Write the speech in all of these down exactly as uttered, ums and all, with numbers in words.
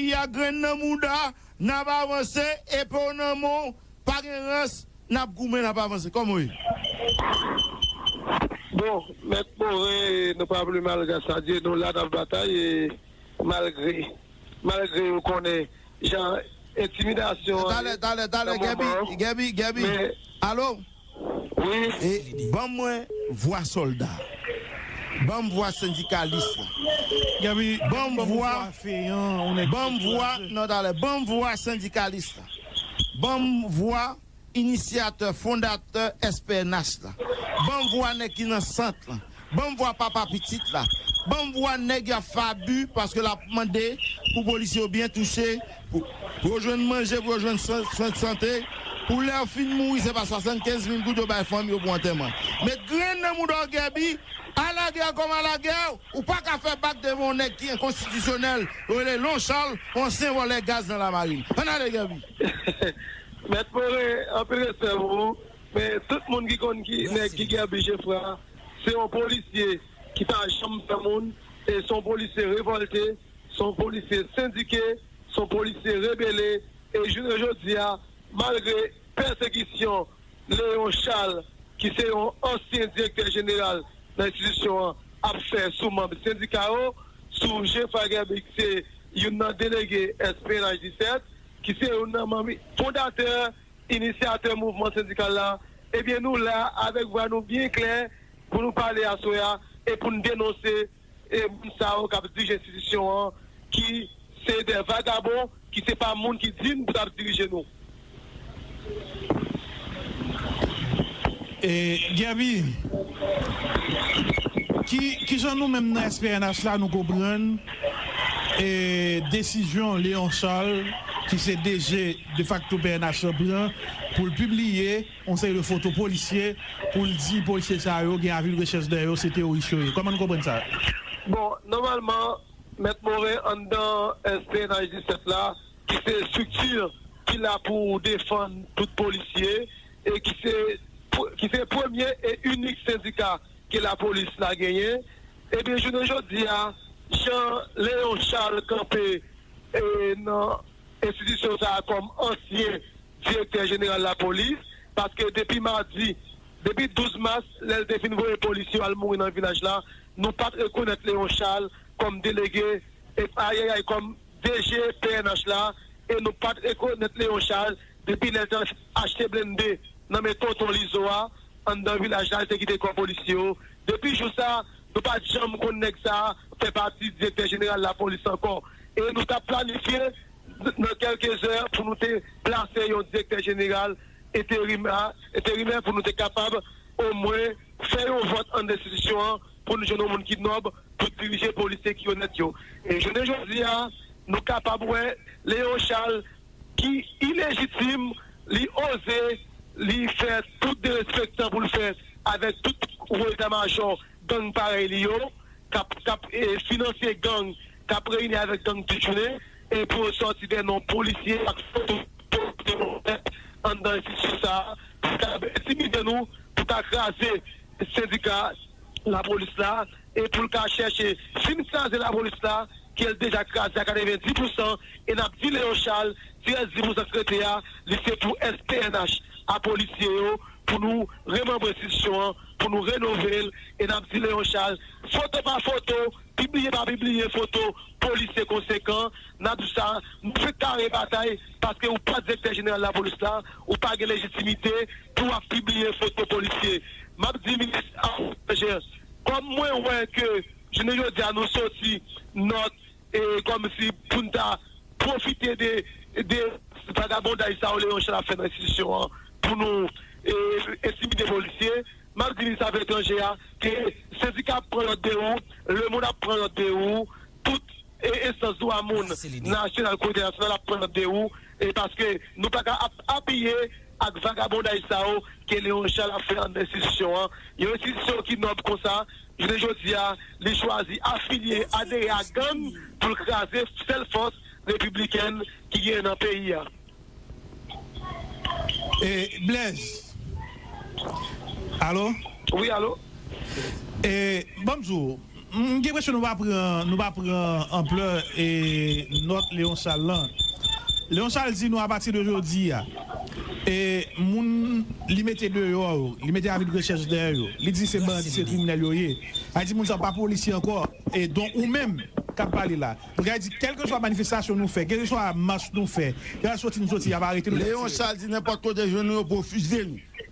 Peyi a grenn nan mouda, n ap avanse, epe w nan men w, pa gen rans, n ap goumen, n ap avanse. Kòman w ye? Bon, Mèt Moren, nou pa pli malgre sa, Dye nou la n ap batay, e malgre, malgre ou konnen jan entimidasyon an Talè, talè, talè, Gaby, Gaby, Gaby. Alo? Wi. E ban mwen vwa sòlda. Ban m vwa sendikalis la. Gaby, Ban m vwa, ban m vwa, non, talè, ban m vwa sendikalis la. Ban m vwa inisyatè, fondatè S P N H la. Ban m vwa nèg ki nan sant lan. Ban m vwa papa pitit la. Ban m vwa nèg y ap fè abi paske l ap mande pou polisye yo byen touche, pou, pou yo jwenn manje, pou yo jwenn swen de sante, pou lè yo fin mouri, se pa swasannkenz mil goud yo bay fanmi yo pou antèman. Met grenn nan mouda w, Gaby, alagè kòm alagè, ou pa ka fè bak devan yon nèg ki enkonstitisyonèl, yo rele Leon Charles, yon ansyen vòlè gaz nan Lamarin. Ann ale, Gaby. Mèt Moren, anpil respè pou ou. Men tout moun ki konn ki nèg ki Gaby Geffrard, se yon polisye ki pa janm pè moun, e se yon polisye revòlte, se yon polisye sendike, se yon polisye rebele, e jounen jodi a, malgre pèsekisyon Leon Charles, ki se yon ansyen direktè jeneral nan enstitisyon an, ap fè sou manm sendika yo, sou Geffrard Gaby, ki se youn nan delege S P N H disèt, ki se youn nan manm fondatè, inisyatè mouvman sendikal la, ebyen nou la avèk vwa nou byen klè pou nou pale aswè a e pou n denonse e moun sa yo k ap dirije enstitisyon an ki se de vagabon, ki se pa moun ki diy pou t ap dirije nou. E, Gaby, ki, kijan nou menm nan S P N H la nou konprann e, desizyon Leon Charles, ki se D G defakto P N H lan, pran pou l pibliye yon seri de foto polisye, pou l di polisye sa yo gen avi de rechèch dèyè yo, se teworis yo ye. Kòman nou konprann sa? Bon, nòmalman, Mèt Moren anndan S P N H disèt la, ki se estrikti ki la pou defann tout polisye e ki se, ki se premye e inik sendika ke lapolis la genyen, ebyen, jounen jodi a, jan Leon Charles kanpe e, nan enstitisyon sa a kòm ansyen direktè jeneral lapolis, paske depi madi, depi douz mas, lè l te fin voye polisye yo al mouri nan vilaj la, nou pa t rekonèt Leon Charles kòm delege, e, ayayay, kòm D G P N H la, e nou pa t rekonèt Leon Charles depi lè l te achte blende nan men tonton Lizo a, anndan vilaj la, li te kite kò polisye yo. Depi jou sa, nou pa t janm konn nèg sa a fè pati direktè jeneral lapolis ankò. E nou t ap planifye nan kèlke zè pou nou te plase yon direktè jeneral enterimè, enterimè pou nou te kapab omwen fè yon vòt anndan enstitisyon an pou nou jwenn yon moun ki nòb pou dirije polisye ki onèt yo. E jounen jodi a, nou kapab wè Leon Charles ki ilejitim, li oze, li fè tout derespektan pou l fè avèk tout wo eta majò gang parèy li yo, k ap, k ap e, finanse gang, k ap reyini avèk gang tout jounen, e pou yo sòti dèyè non polisye ak foto polisye anndan enstitisyon sa a, pou ta entimide nou, pou ta kraze sendika lapolis la, e pou l ka chèche fin kraze lapolis la, ke l deja kraze a katrevenndis pousan, e n ap di Leon Charles, ti rès dis pousan k rete a, li se pou S P N H a polisye yo, pou nou remanbre enstitisyon an, pou nou renove l, e n ap di Leon Charles, foto pa foto, pibliye pa pibliye foto polisye konsekan, n ap di sa, nou fenk kare batay, paske ou pa direktè jeneral lapolis la, ou pa gen lejitimite pou w ap pibliye foto polisye. M ap di minis afè etranjè, kòm mwen wè ke jounen jodi a nou soti nòt e kòmsi pou n ta pwofite de, de vagabondaj sa yo Leon Charles ap fè nan enstitisyon an pou nou e, entimide polisye, m ap di minis afè etranjè a ke sendika ap pran lòd de ou, lemonn ap pran lòd de ou, tout e, enstans dwa moun nasyonal kou entènasyonal ap pran lòd de ou, e paske nou pa ka ap, apiye ak vagabondaj sa yo ke Leon Charles ap fè anndan enstitisyon an. Yon enstitisyon ki nòb konsa, jounen jodi a, li chwazi afilye, adere a gang pou l kraze sèl fòs repiblikèn ki genyen nan peyi a. E, Blaise. Alo? Wi, alo? E, ban m di w, M gen enpresyon nou pa pran, nou pa pran anplè e nòt Leon Charles lan. Leon Charles di nou apati de jodi a, e moun li mete deyò yo, li mete avi de rechèch dèyè yo. Li di se bandi, se kriminèl yo ye. Sa di moun sa pa polisye ankò, e donk ou menm k ap pale la. Donk sa di kèlkeswa manifestasyon nou fè, kèlkeswa mach nou fè, kèlkeswa soti nou soti, y ap arete nou. Leon Charles di nenpòt kote jwenn nou yo pou yo fiziye nou.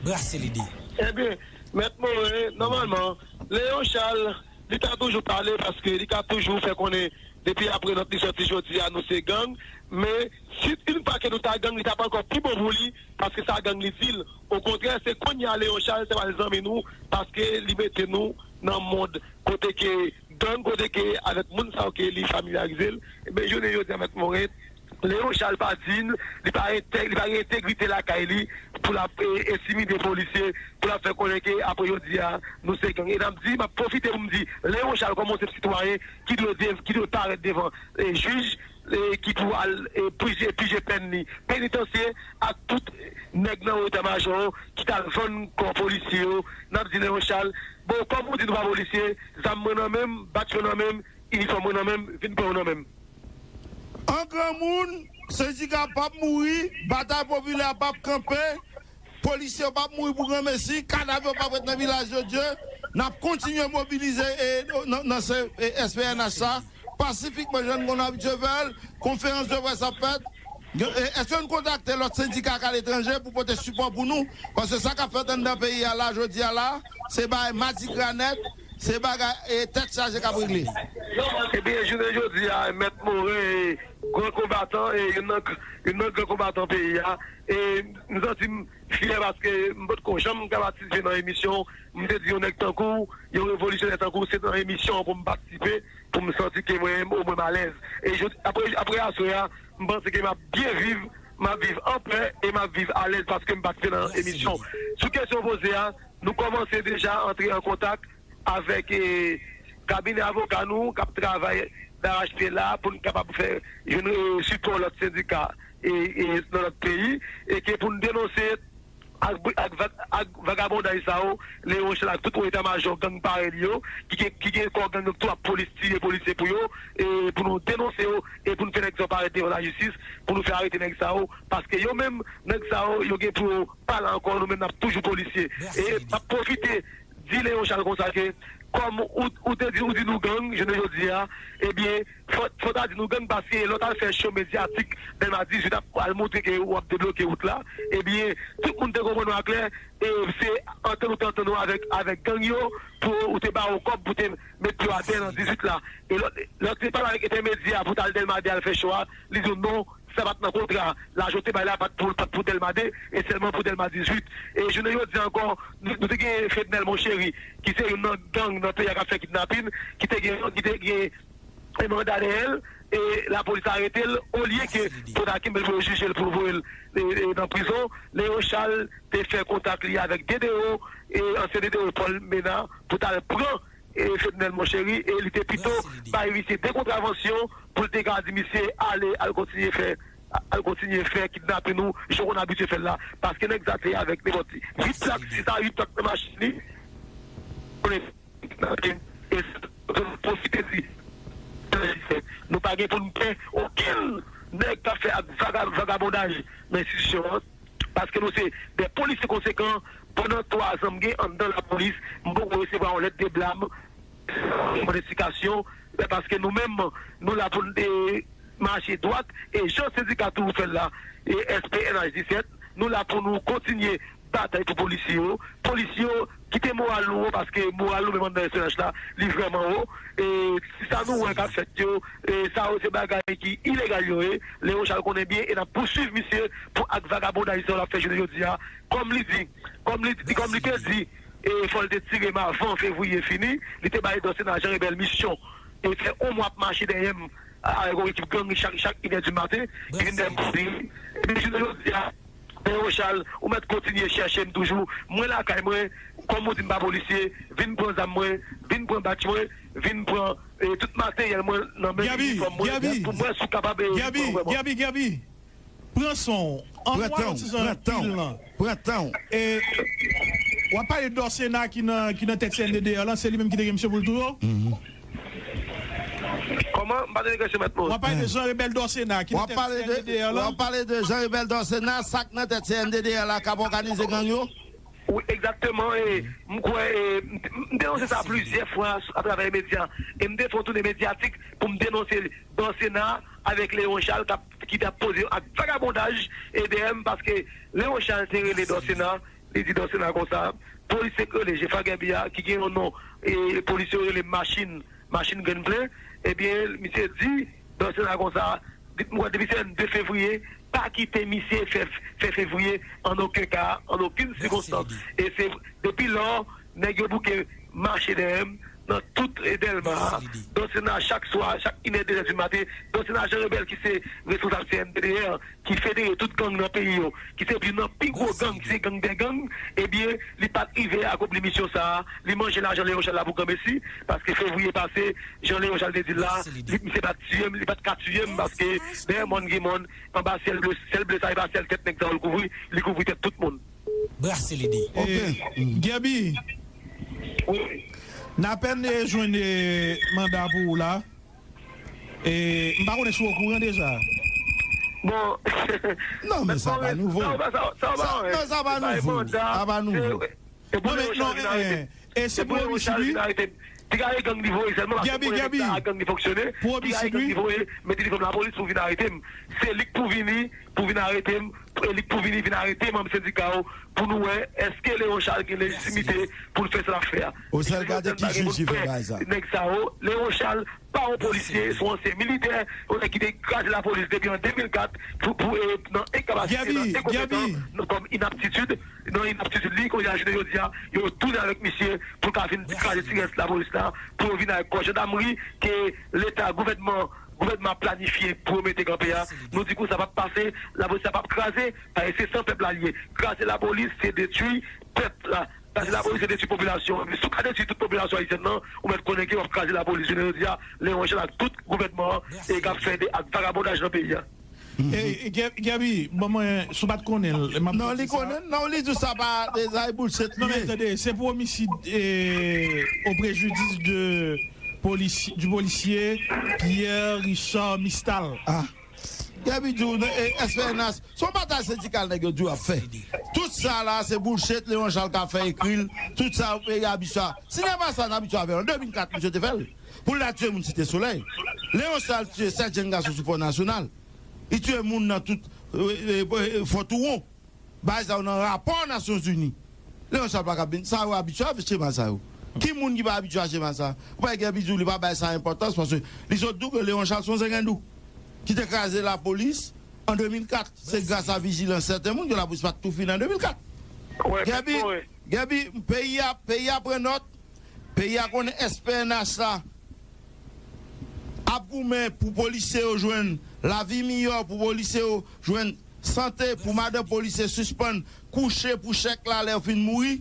Brase lide. Ebyen, Mèt Moren, nòmalman, Leon Charles, li ka toujou pale paske li ka toujou fè konnen depi apre nòt li sòti jodi a, nou se gang. Men, si yon fwa ke nou ta gang, li t ap ankò pi bon pou li paske sa gang li di l. Okontrè, se kounye a Leon Charles te pral zanmi nou paske li mete nou nan mond kote ke gang, kote ke avèk moun sa yo ke li familyarize l. Men, jounen jodi a, Mèt Moren, Leon Charles pa diy, li pa entèg, li pa gen entegrite lakay li pou l ap e, entimide polisye, pou l ap fè konnen ke apre jodi a, nou se gang. E n ap di, m ap pwofite pou m di, Leon Charles kòm yon senp sitwayen ki dwe, de- ki dwe parèt devan e, jij e, ki pou al e, pije, pije pèn li penitansye ak tout nèg nan eta majò ki t al vann kò polisye yo. N ap di Leon Charles, bon, kòm ou di nou pa polisye, zam mwen nan men m, bach mwen nan men m, inifòm mwen nan men m, vin pran yo nan men m. An granmoun, sendika p ap mouri, batay popilè p ap kanpe, polisye yo p ap mouri pou granmesi, kadav yo p ap ret nan Vilaj de Dye. N ap kontinye mobilize e, nan, nan se, e, S P N H la, pasifikman, jan n konn abitye fè l, konferans de près ap fèt. E, èske n kontakte lòt sendika k aletranje pou pote sipò pou nou? Paske sa k ap fèt anndan peyi a la, jodi a la, se bagay madigra nèt, se bagay e, tèt chaje k ap regle. Ebyen, jounen jodi a, Mèt Moren, e, gran konbatan, e, youn nan, youn nan gran konbatan peyi a, e, m santi m fyè paske m potko janm ka patisipe nan emisyon. M te di yon nèg tankou w, yon revolisyonè tankou w, se nan emisyon an pou m patisipe, pou m santi ke mwen menm omwen m alèz. E jodi, apre, apre aswè a, m panse ke m ap byen viv, m ap viv anpè e m ap viv alèz paske m patisipe nan emisyon. Sou kesyon w poze a, nou kòmanse deja antre an kontak avèk e, kabinè avoka nou k ap travay darachpye la pou n kapab fè jwenn e, sipò lòt sendika e, e, nan lòt peyi, e ke pou n denonse ak, ak, ak vagabondaj sa yo, Leon Charles ak tout eta majò gang parèy li yo, ki, gen- ki gen kò gang yo tou ap polis, tiye polisye pou yo, e pou nou denonse yo, e pou nou fè nèg sa yo parèt devan lajistis, pou nou fè arete nèg sa yo, paske yo menm, nèg sa yo, yo gen pou yo pale ankò, nou menm n ap toujou polisye. E m ap pwofite di Leon Charles konsa ke, kòm ou, ou te di, ou di nou gang, jounen jodi a, ebyen, fò, fò ta di nou gang paske lè w t al fè cho medyatik Dèlma dizuit ap al montre ke w ap debloke wout la, ebyen, tout moun te konprann w aklè, e se antann ou te antann ou avèk, avèk gang yo, pou ou te ba yo kòb pou te met pye atè nan dizuit la. E lè, lè w te pale avèk entèmedya pou w t al Dèlma de al fè cho a, li di w non, sa pa t nan kontra. Lajan w te bay la pa t pou, pa t pou Dèlma de, e sèlman pou Dèlma dizuit. E jounen jodi a ankò, nou, nou te gen Fednel Monchery, ki se youn nan gang nan peyi a k ap fè kidnapin, ki te gen, ki te gen e manda dèyè l, e lapolis arete l, olye ke pou ta kenbe l pou yo jije l, pou yo voye l e, e, nan prizon, Leon Charles te fè kontak li avèk D D O, e ansyen D D O Paul Ménard, pou t al pran e, Fednel Monchery, e li te pito bay misye de kontravansyon pou l te ka di misye ale, al kontinye fè, al kontinye fè kidnapin ou jan w konn abitye fè l la. Paske nèg sa te avèk nenpòt vit plak, sis a uit plak nan machin li. Konnen kidnapin, e se sa nou pwofite di. Nou pa gen pou n pè okenn nèg k ap fè ak vaga-, vagabondaj nan enstitisyon an. Paske nou se de polisye konsekan. Pandan twa zan m gen anndan lapolis, m poko resevwa yon lèt de blam modifikasyon, men paske nou menm, nou la pou n, e, mache dwat, e jan sendika tou fè l la, e S P N H disèt, nou la pou nou kontinye batay pou polisye yo. Polisye yo, kite moral nou wo, paske moral nou menm anndan S P N H la, li vrèman wo. E si sa nou wè k ap fèt yo, e sa yo se bagay ki ilegal yo ye. Leon Charles konnen byen, e n ap pouswiv misye pou ak vagabondaj sa yo l ap fè jounen jodi a. Kòm li di, kòm li, kòm li te di, e fò l te tire m avan fevriye fini, li te bay Dòsena Jean Rebel misyon, e fè yon mwa ap mache dèyè m avèk yon ekip gang chak, chak inè di maten, ki vin dèyè m pou di, epi jounen jodi a, Leon Charles, ou mèt kontinye chèche m toujou, mwen lakay mwen, kòm ou di m pa polisye, vin pran zam mwen, vin pran bach mwen, vin pran, e, tout materyèl mwen nan men, inifòm mwen, pou mwen si w kapab, e, pran mwen. Gaby, Gaby, Gaby. Pran son w. Anvwaye yon ti jan pil lan. Pran tan w. E, W ap pale Dòsena ki nan, ki nan tèt C N D D R lan, se li menm ki te gen misyon pou l touye w? Kòman? M pa tande kesyon mèt Moris. W ap pale de Jean Rebel Dòsena ki nan tèt C N D D R lan? W ap pale de Jean Rebel Dòsena, sa k nan tèt C N D D R la k ap òganize gang yo? Wi, egzakteman. E m kwè e m te, m te lanse sa plizyè fwa atravè medya. E m te fè yon toune medyatik pou m denonse Dòsena avèk Leon Charles k ap, ki t ap poze yo ak vagabondaj e dèyè m, paske Leon Charles te rele Dòsena, li di Dòsena konsa, polis te rele Jefra Guerby a, ki gen yon non e polis yo rele Machin, Machin Grenn Plen, ebyen, misye di Dòsena konsa, di, m kwè depi se de fevriye, pa kite misye fè, fè fevriye an okenn ka, an okenn sikonstans. E se depi lò, nèg yo bouke mache dèyè m nan tout Dèlma a. Dòsena chak swa, chak inè, de zè di maten, Dòsena Jean Rebel ki se responsab C N D D R, ki federe tout gang nan peyi yo, ki se youn nan pi gwo gang, ki se gang dè gang, ebyen, li pa t rive akonpli misyon sa a. Li manje lajan Leon Charles la pou granmesi, paske fevriye pase, jan Leon Charles te di l la, li, misye pa t tiye m, li pa t ka tiye m, paske dèyè mòn gen mòn, anba syèl ble, syèl ble sa, e pa sèl tèt nèg sa yo l kouvri, li kouvri tèt tout moun. Brase lide. Guerby, n apèn jwenn manda pou ou la. E, m pa konnen si w okouran deja. Bon. Non, men sa pa nouvo. Sa, non, sa pa nouvo. Sa pa nouvo. Non, men, non, e, e, e se pou omisid, wi. Ti gade gang li voye sèlman, paske mwen menm sa a gang li fonksyone. Ti gade gang li voye, mete li kòm lapolis pou vin arete m. Se li k pou vini, pou vin arete m, e li k pou vini, vin arete manm sendika yo, pou nou wè èske Leon Charles gen lejitimite pou l fè sa l ap fè a. Ou sèl gade ki jij ki fè bagay sa. Nèg sa yo, Leon Charles pa yon polisye, se yon ansyen militè, yon nèg ki te kraze lapolis depi an de mil kat, pou, pou, e, nan enkapasite, nan enkonpetan, nan, kòm inaptitid, nan inaptitid li, kounye a, jounen jodi a, yo tounen avèk misye pou l ka vin kraze ti rès lapolis la, pou yo vin avèk kò jandamri ke Leta, gouvènman, gouvènman ap planifye pou yo mete kanpe a. Nou di konsa p ap pase, lapolis la p ap kraze, paske se san pèp la l ye. Kraze lapolis, se detwi pèp la. Kraze lapolis, se detwi popilasyon an. Si w ka detwi tout popilasyon ayisyèn nan, ou mèt konnen ke w ap kraze lapolis. Jounen jodi a, Leon Charles ak tout gouvènman an, e k ap fè de ak vagabondaj nan peyi a. E, e, Guerby, bon, mwen, si w pa t konnen l, m ap di w sa. Non, li konnen l, non, li di w sa pa, e, sa e boulshit li ye. Non, men tande, se pou omisid, e, o prejidis de polis, du policier Pierre Richard Mistal. Ah. Guerby di w, e, S P N H, se yon batay sendikal nèg yo di w ap fè. Tout sa la, se boulshit, Leon Charles ka fè ekri l, tout sa, e, abitye a. Si se pa sa, n abitye avè l. An de mil kat, misye te fè l. Pou l ta tiye moun Site Solèy. Leon Charles tiye sèt jenn gason sou Fò Nasyonal. Li tiye moun nan tout, e, e, e, Fò Touwon. Bagay sa yo nan rapò Nasyonzini. Leon Charles pa ka vin, sa yo abitye avèk chema sa yo. Ki moun ki pa abitye a chema sa? Ou pa gen bizou, li pa bay sa enpòtans, paske li sot di w ke Leon Charles se yon zengandou ki te kraze lapolis an de mil kat. Se gras a vijilans sèten moun ke lapolis pa t tou fini an de mil kat. Guerby, Guerby, peyi a, peyi a pran nòt. Peyi a konnen S P N H la ap goumen pou polisye yo jwenn lavi miyò, pou polisye yo jwenn sante, pou madanm polisye sispann kouche pou chèk la lè yo fin mouri.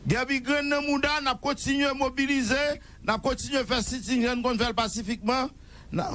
Guerby, grenn nan mouda, n ap kontinye mobilize, n ap kontinye fè sitin jan n konn fè l pasifikman. N a...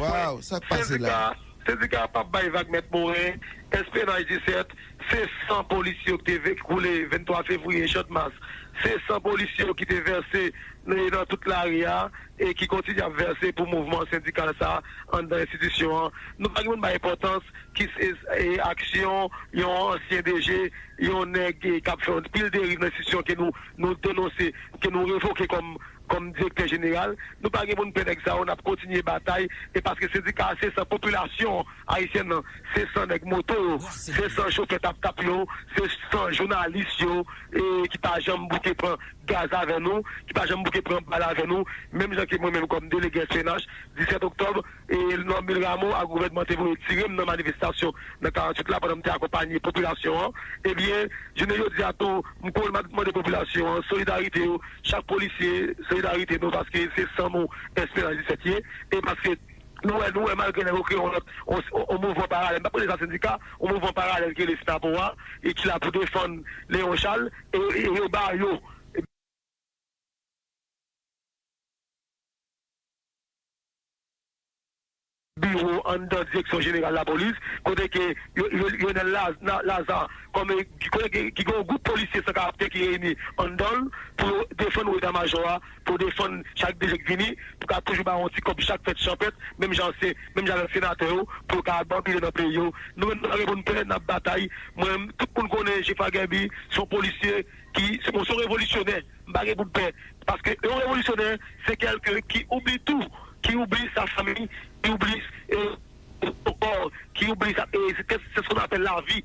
Waw, sa k pase la? Sendika, sendika a p ap bay vag, Mèt Moren. S P N H disèt, se san polisye yo ki te ve-, koule venntwa fevriye, Channmas. Se san polisye yo ki te vèse nan, nan tout lari a e ki kontinye ap vèse pou mouvman sendikal sa a anndan enstitisyon an. Nou pa gen pou n bay enpòtans ki se, e, aksyon yon ansyen D G, yon nèg, e, k ap fè yon pil deriv nan enstitisyon ke nou, nou denonse, ke nou revoke kòm kòm direktè jeneral, nou pa gen pou n pè nèg sa yo, n ap kontinye batay, e paske sendika a se san popilasyon ayisyèn nan, se san nèg moto yo, se san chofè tap-tap yo, se san jounalis yo, e ki pa janm bouke pran gaz avè nou, ki pa janm bouke pran bal avè nou, menm jan ke mwen menm kòm delege S P N H, disèt oktòb, e Normil Rameau ak gouvènman te voye tire m nan manifestasyon nan karanntuit la pandan m te akonpanye popilasyon an, ebyen, jounen jodi a tou, m ko-, m ap mande popilasyon an solidarite yo, chak polisye, solidarite nou, paske se san nou S P N H disèt ye, e paske nou wè, nou wè malgre nèg yo kreye yon lòt, yon, yon mouvman paralèl, m p ap rele sa sendika, yon mouvman paralèl ki rele Snapo a, e ki la pou defann Leon Charles, e, e yo ba yo biwo anndan Direksyon Jeneral Lapolis, kote ke yo, yo, Lionel Laz-, Na-, Lazarre, kòm, ki, kote ke, ki gen yon gwoup polisye san karaktè ki reyini anndan l pou yo defann eta majò a, pou defann chak D G k vini, pou ka toujou ba yon ti kòb chak fèt chanpèt, menm jan se, menm jan avèk senatè yo, pou yo ka banbile nan peyi yo. Nou menm, nou pa gen pou n pè, n ap batay. Mwen menm, tout moun konnen Geffrard Guerby se yon polisye ki, se yon, se yon revolisyonè. M pa gen pou m pè. Paske yon revolisyonè, se kèlken ki oubli tou, ki oubli sa fanmi, ki oubli, e, son kò, ki oubli sa, e, se, se ce qu'on appelle la vie,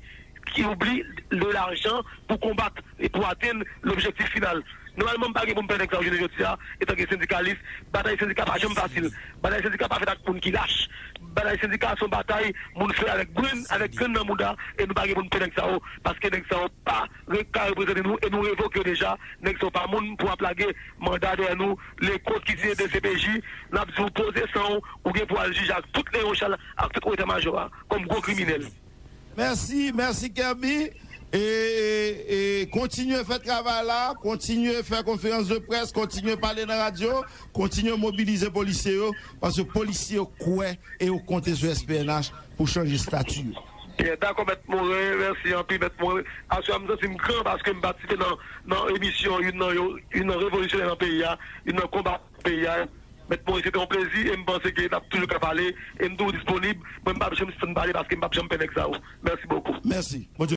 ki oubli de l'argent pou konbat e pou atenn lobjektif final. Nòmalman, m pa gen pou m pè nèg sa yo jounen jodi a, etanke sendikalis, batay sendika pa janm fasil. Batay sendika pa fèt ak moun ki lach. Batay sendika se yon batay moun fè avèk grenn, avèk grenn nan mouda, e nou pa gen pou n pè nèg sa yo, paske nèg sa yo pa re-, ka reprezante nou, e nou revoke yo deja. Nèg sa yo pa moun pou ap lage manda dèyè nou. Lecoq ki siyen D C P J, n ap di w poze san w, ou gen pou al jije ak tout Leon Charles, ak tout eta majò a, kòm gwo kriminèl. Mèsi, mèsi Kerby. E, e, e kontinye fè travay la, kontinye fè konferans de près, kontinye pale nan radyo, kontinye mobilize polisye yo, paske polisye yo kwè e yo konte sou S P N H pou chanje estati yo. Byen, dakò, Mèt Moren, mèsi anpil, Mèt Moren. Aswè a, m santi m gran paske m patisipe nan, nan emisyon youn nan yo, youn nan revolisyonè nan peyi a, youn nan konba peyi a. Mèt Moren, se te yon plezi e m panse ke n ap toujou ka pale e m toujou disponib. Mwen, m p ap janm sispann pale paske m p ap janm pè nèg sa yo. Mèsi bokou. Mèsi. Bondye